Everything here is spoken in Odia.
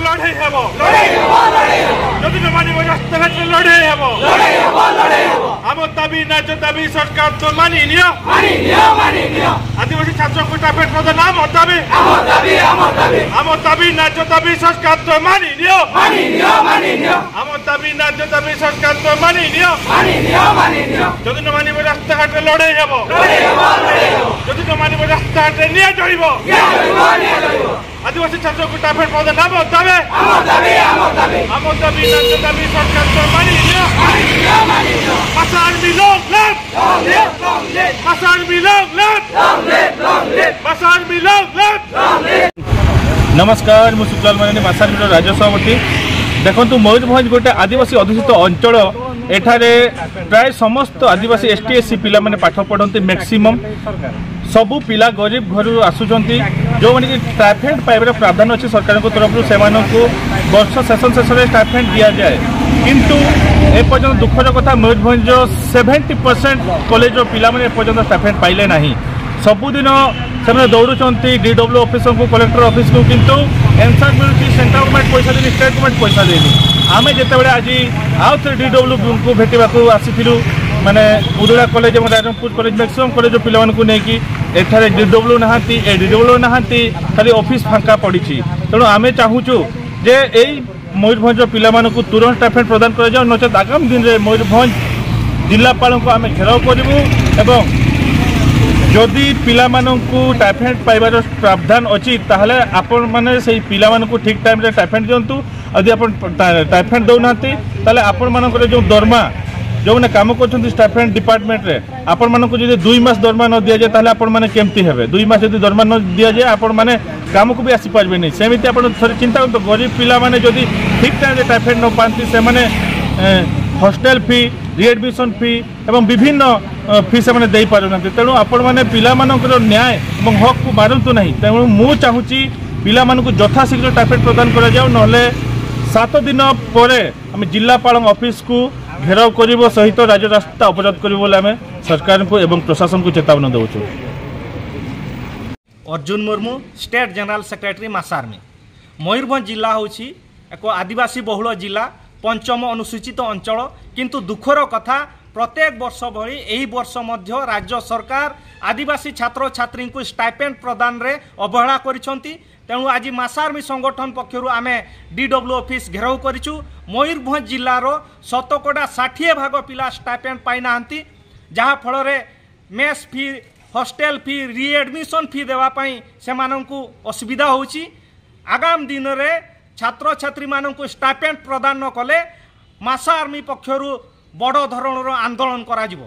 ଲଢ଼େଇ ହେବ। ଯଦି ନ ମାନିବ, ରାସ୍ତାଘାଟରେ ଲଢ଼େଇ ହେବ। ଆମ ଦାବି ନ୍ୟାଯ୍ୟ ଦାବି, ସରକାର ତ ମାନି ନିଅ। ଆଦିବାସୀ ଛାତ୍ରଙ୍କୁ ଷ୍ଟାଇପେଣ୍ଡ ପ୍ରଦାନ ଆମ ଦାବି। ଆମ ଦାବି ନ୍ୟାଯ୍ୟ ଦାବି, ସରକାର ତ ମାନି ନିଅ। ଆମ ଦାବି ନ୍ୟାଯ୍ୟ ଦାବି, ସରକାର ତ ମାନି ନିଅ। ଯଦି ନ ମାନିବ, ରାସ୍ତାଘାଟରେ ଲଢ଼େଇ ହେବ। ଯଦି ନ ମାନିବ, ରାସ୍ତାଘାଟରେ ନିଆଁ ଜଳିବ। ଆଦିବାସୀ ଛାତ୍ରଙ୍କୁ ଷ୍ଟାଇପେଣ୍ଡ ପ୍ରଦାନ ଆମ ଦାବି। ଆମ ଦାବି ନ୍ୟାଯ୍ୟ ଦାବି, ସରକାର ତ ମାନି ନିଅ। Masa Army long live! Masa Army long live! Masa Army long live! ନମସ୍କାର, ମୁଁ ସୁଲାଲ ମାରାଣ୍ଡି, ମାସା ଆର୍ମିର ରାଜ୍ୟ ସଭାପତି। ଦେଖନ୍ତୁ, ମୟୂରଭଞ୍ଜ ଗୋଟେ ଆଦିବାସୀ ଅଧ୍ୟୁଷିତ ଅଞ୍ଚଳ। ଏଠାରେ ପ୍ରାୟ ସମସ୍ତ ଆଦିବାସୀ, ଏସ୍ ଟି, ଏସ୍ ସି ପିଲାମାନେ ପାଠ ପଢ଼ନ୍ତି। ମ୍ୟାକ୍ସିମମ୍ ସବୁ ପିଲା ଗରିବ ଘରୁ ଆସୁଛନ୍ତି। ଯେଉଁମାନେ କି ଷ୍ଟାଇପେଣ୍ଡ ପାଇବାର ପ୍ରାବଧାନ ଅଛି ସରକାରଙ୍କ ତରଫରୁ, ସେମାନଙ୍କୁ ବର୍ଷ ଶେଷ ଶେଷରେ ଷ୍ଟାଇପେଣ୍ଡ ଦିଆଯାଏ। କିନ୍ତୁ ଏପର୍ଯ୍ୟନ୍ତ ଦୁଃଖର କଥା, ମୟୂରଭଞ୍ଜର 70% କଲେଜର ପିଲାମାନେ ଏପର୍ଯ୍ୟନ୍ତ ଷ୍ଟାଇପେଣ୍ଡ ପାଇଲେ ନାହିଁ। ସବୁଦିନ ସେମାନେ ଦୌଡ଼ୁଛନ୍ତି ଡି ଡବ୍ଲ୍ୟୁ ଅଫିସକୁ, କଲେକ୍ଟର ଅଫିସକୁ, କିନ୍ତୁ ଆନ୍ସର ମିଳୁଛି ସେଣ୍ଟ୍ରାଲ ଗଭର୍ଣ୍ଣମେଣ୍ଟ ପଇସା ଦେଇନି, ଷ୍ଟେଟ୍ ଗଭର୍ଣ୍ଣମେଣ୍ଟ ପଇସା ଦେଇନି। ଆମେ ଯେତେବେଳେ ଆଜି ଆଉ ଥରେ ଡି ଡବ୍ଲ୍ୟୁଙ୍କୁ ଭେଟିବାକୁ ଆସିଥିଲୁ, ମାନେ ଉଦଳା କଲେଜ ଏବଂ ରାଜନପୁର କଲେଜ, ମ୍ୟାକ୍ସିମମ୍ କଲେଜର ପିଲାମାନଙ୍କୁ ନେଇକି, ଏଠାରେ ଡି ଡବ୍ଲ୍ୟୁ ନାହାନ୍ତି, ଏ ଡି ଡବ୍ଲ୍ୟୁ ନାହାନ୍ତି, ଖାଲି ଅଫିସ ଫାଙ୍କା ପଡ଼ିଛି। ତେଣୁ ଆମେ ଚାହୁଁଛୁ ଯେ ଏଇ ମୟୂରଭଞ୍ଜ ପିଲାମାନଙ୍କୁ ତୁରନ୍ତ ଷ୍ଟାଇପେଣ୍ଡ ପ୍ରଦାନ କରାଯାଉ, ନଚେତ୍ ଆଗାମୀ ଦିନରେ ମୟୂରଭଞ୍ଜ ଜିଲ୍ଲାପାଳଙ୍କୁ ଆମେ ଘେରାଉ କରିବୁ। ଏବଂ ଯଦି ପିଲାମାନଙ୍କୁ ଷ୍ଟାଇପେଣ୍ଡ ପାଇବାର ପ୍ରାବଧାନ ଅଛି, ତାହେଲେ ଆପଣମାନେ ସେଇ ପିଲାମାନଙ୍କୁ ଠିକ୍ ଟାଇମ୍ରେ ଷ୍ଟାଇପେଣ୍ଡ ଦିଅନ୍ତୁ। ଯଦି ଆପଣ ଷ୍ଟାଇପେଣ୍ଡ ଦେଉନାହାନ୍ତି, ତାହେଲେ ଆପଣମାନଙ୍କର ଯେଉଁ ଦରମା, ଯେଉଁମାନେ କାମ କରୁଛନ୍ତି ଷ୍ଟାଇପେଣ୍ଡ ଡିପାର୍ଟମେଣ୍ଟରେ, ଆପଣମାନଙ୍କୁ ଯଦି 2 ମାସ ଦରମା ନ ଦିଆଯାଏ, ତାହେଲେ ଆପଣମାନେ କେମିତି ହେବେ? 2 ମାସ ଯଦି ଦରମା ନ ଦିଆଯାଏ, ଆପଣମାନେ କାମକୁ ବି ଆସିପାରିବେନି। ସେମିତି ଆପଣ ଥରେ ଚିନ୍ତା କରନ୍ତୁ, ଗରିବ ପିଲାମାନେ ଯଦି ଠିକ୍ ଟାଇମ୍ରେ ଷ୍ଟାଇପେଣ୍ଡ ନ ପାଆନ୍ତି, ସେମାନେ ହଷ୍ଟେଲ ଫି, ରିଆଡ଼ମିସନ୍ ଫି ଏବଂ ବିଭିନ୍ନ ଫି ସେମାନେ ଦେଇପାରୁନାହାନ୍ତି। ତେଣୁ ଆପଣମାନେ ପିଲାମାନଙ୍କର ନ୍ୟାୟ ଏବଂ ହକ୍କୁ ମାରନ୍ତୁ ନାହିଁ। ତେଣୁ ମୁଁ ଚାହୁଁଛି ପିଲାମାନଙ୍କୁ ଯଥାଶୀଘ୍ର ଷ୍ଟାଇପେଣ୍ଡ ପ୍ରଦାନ କରାଯାଉ, ନହେଲେ 7 ଦିନ ପରେ ଆମେ ଜିଲ୍ଲାପାଳଙ୍କ ଅଫିସକୁ ଘେରାଉ କରିବ ସହିତ ରାଜରାସ୍ତା ଅବରୋଧ କରିବୁ ବୋଲି ଆମେ ସରକାରଙ୍କୁ ଏବଂ ପ୍ରଶାସନକୁ ଚେତାବନୀ ଦେଉଛୁ। Arjun Murmu, state general secretary, ମାସା ଆର୍ମି। ମୟୂରଭଞ୍ଜ ଜିଲ୍ଲା ହେଉଛି ଏକ ଆଦିବାସୀ ବହୁଳ ଜିଲ୍ଲା, ପଞ୍ଚମ ଅନୁସୂଚିତ ଅଞ୍ଚଳ। କିନ୍ତୁ ଦୁଃଖର କଥା, ପ୍ରତ୍ୟେକ ବର୍ଷ ଭଳି ଏହି ବର୍ଷ ମଧ୍ୟ ରାଜ୍ୟ ସରକାର ଆଦିବାସୀ ଛାତ୍ରଛାତ୍ରୀଙ୍କୁ ଷ୍ଟାଇପେଣ୍ଡ ପ୍ରଦାନରେ ଅବହେଳା କରିଛନ୍ତି। ତେଣୁ ଆଜି ମାସା ଆର୍ମି ସଂଗଠନ ପକ୍ଷରୁ ଆମେ ଡି ଡବ୍ଲ୍ୟୁ ଅଫିସ୍ ଘେରାଉ କରିଛୁ। ମୟୂରଭଞ୍ଜ ଜିଲ୍ଲାର 60% ଭାଗ ପିଲା ଷ୍ଟାଇପେଣ୍ଡ ପାଇନାହାନ୍ତି, ଯାହାଫଳରେ mess fee, hostel fee, readmission fee ଦେବା ପାଇଁ ସେମାନଙ୍କୁ ଅସୁବିଧା ହେଉଛି। ଆଗାମୀ ଦିନରେ ଛାତ୍ରଛାତ୍ରୀମାନଙ୍କୁ ଷ୍ଟାଇପେଣ୍ଡ ପ୍ରଦାନ ନ କଲେ ମାସା ଆର୍ମି ପକ୍ଷରୁ ବଡ଼ ଧରଣର ଆନ୍ଦୋଳନ କରାଯିବ।